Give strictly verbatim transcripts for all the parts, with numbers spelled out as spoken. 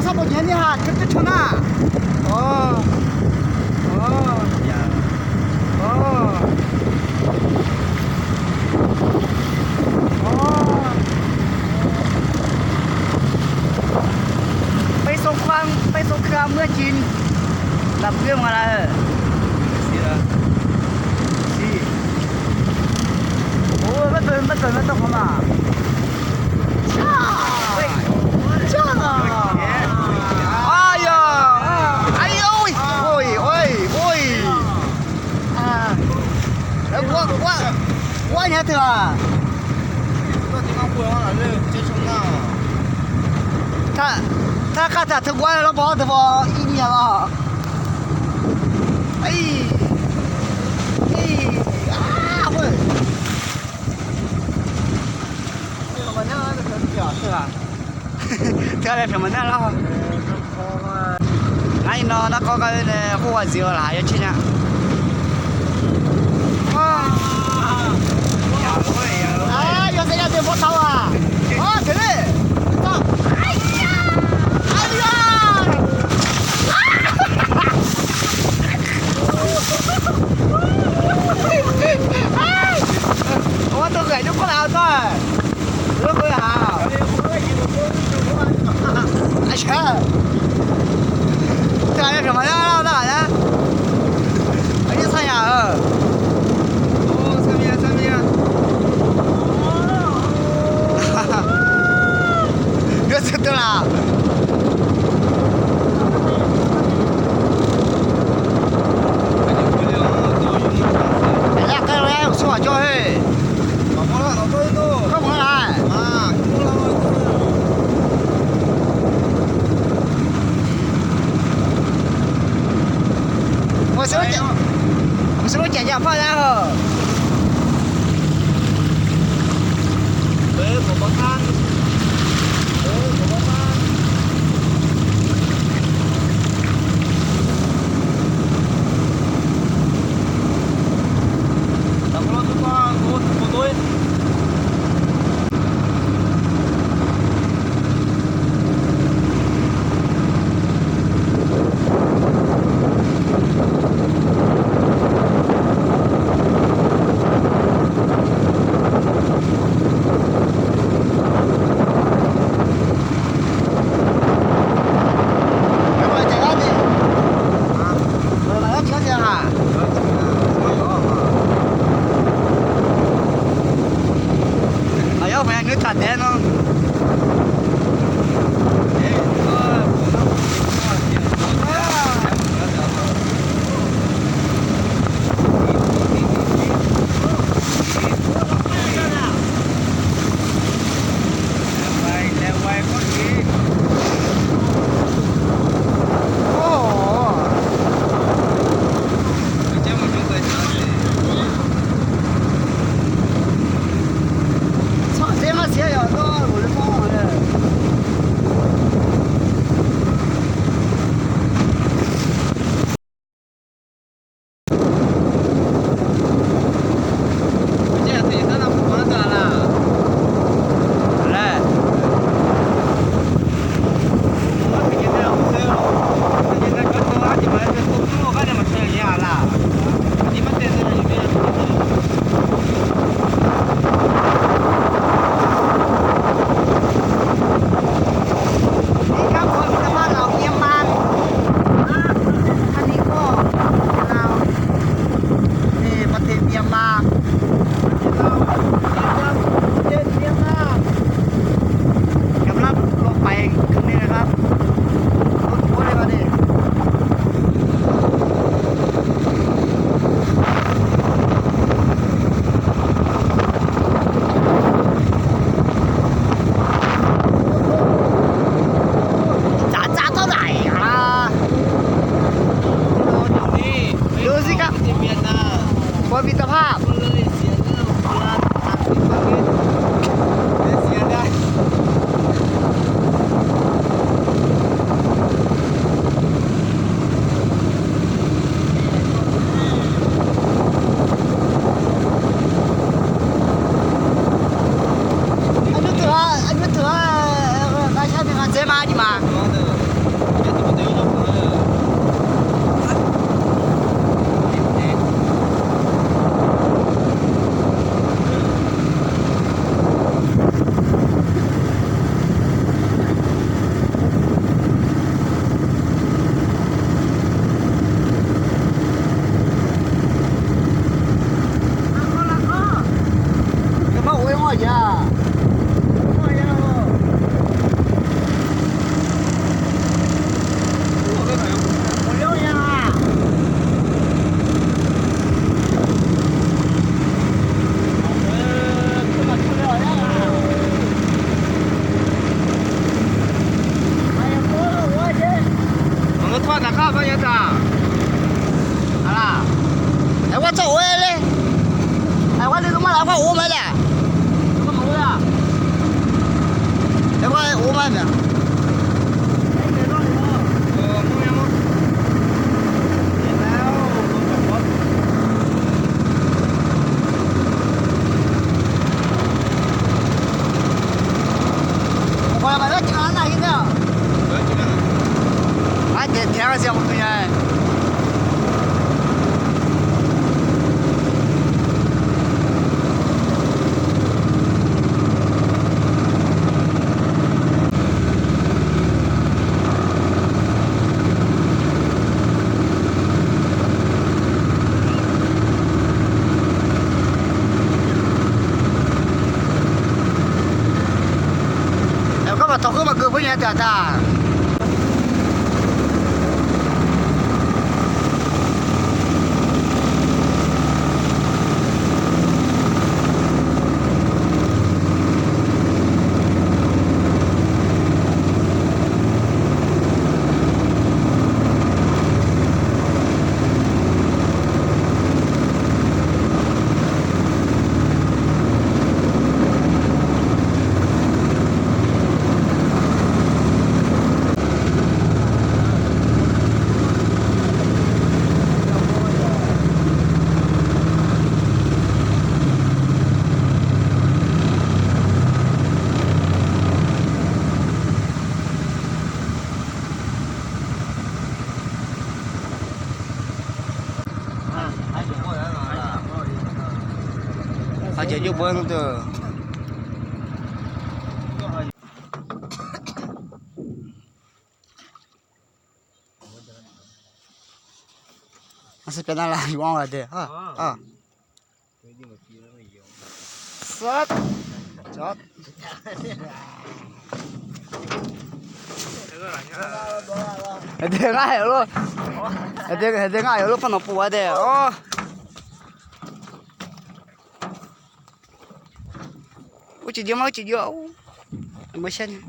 Sar bawq jeq-anr ni haq, teu teu can nar. Awr. Awr. Awr. ไปสงคราม ไปสงครามเมื่อจีน หลับเรื่องอะไร Si. Ov, maqdov, maqdov, maqdov khawf ma. Ov, ov. Aqyawf, aqyawf, oi, oi, oi, oi. Aqyawf, gawr, gawr, gawr nya teu-aq. Tar, tar khartaq teu gawr-aer lawrbawr teu baw ir ni-a lawr. Teu-aq laer pyawq maqnar lar-awq. Ngar iqnan narkawr gar-aer nae khoerghaq zif-eu laf yacaer nya. Yawsaef yadeuq baw taq-aq. Awr, teq ler. Aqya. Awr, tov ghae jawr kawr laf-eu tawr-aq. Lawr keuv-aq. Aqshar. Teughaq nae pyawq maqnar lar-eu nar-aq nar. Aqyar sar nya-eu. Yawshuif teu laf. Aqyar kar-aer uqsur ghaq jawr-e. Kar maqlar-aq. Maqsur lof caeq jav par lar-eu. Aqyawf maqya ngeur taq taef-aer nawr. Dzaqdzaq tawr zaq-iq-a. Dovzir gar. บอย มิตรภาพ. Aqnymr teughaq, aqnymr teughaq, ngar shar nae nga dzae ma, aqduimaf. Aer, gar maqtawq khoer maqgeu khoer nya taq taq. Aqjeq jov bawr-aer nmr deuq. Aqsur pyav nar la yuf-anr ghaq de. Aqdui ngar aqyawf lof, aqdui ngar aqyawf lof par nawq pov-a de-awr. Uicuiv jov ma, uicuiv jov-a. Maqshar nya.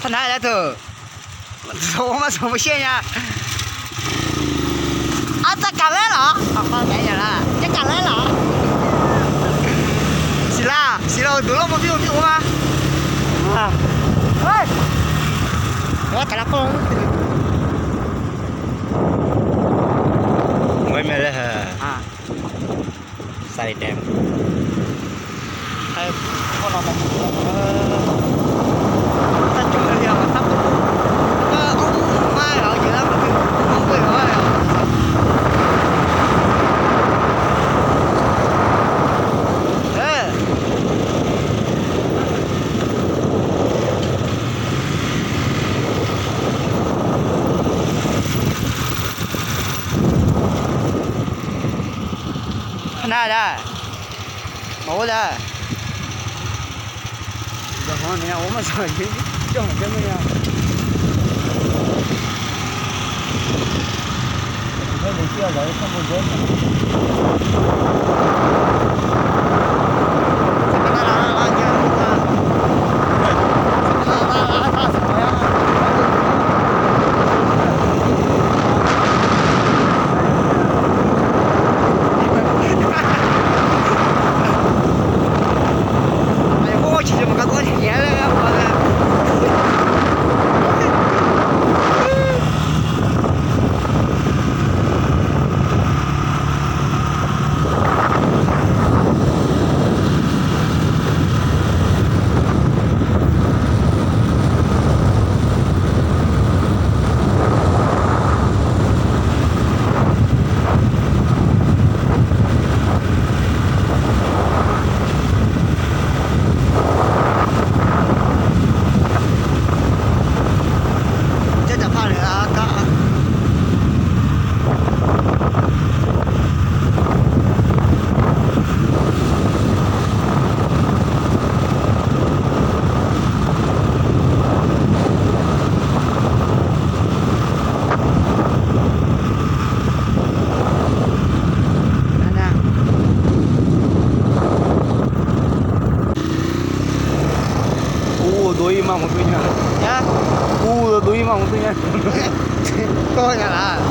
Par nar laer teu. Maqzmq maqzmq maqshar nya. Ar, tsavkaq laer laf-awr, tsavkaq laer laf-awr. Siqlar, siqlar-euq duq lawr mawr pyur pyur ma. Taqlar kawr. Ngoer mae laer ha. Saqliq taef. Nar da, maqghov da. Ur-eu dov-ir ma maqdur nya. Ur-eu dov-ir ma maqdur nya. Kawr nya laf.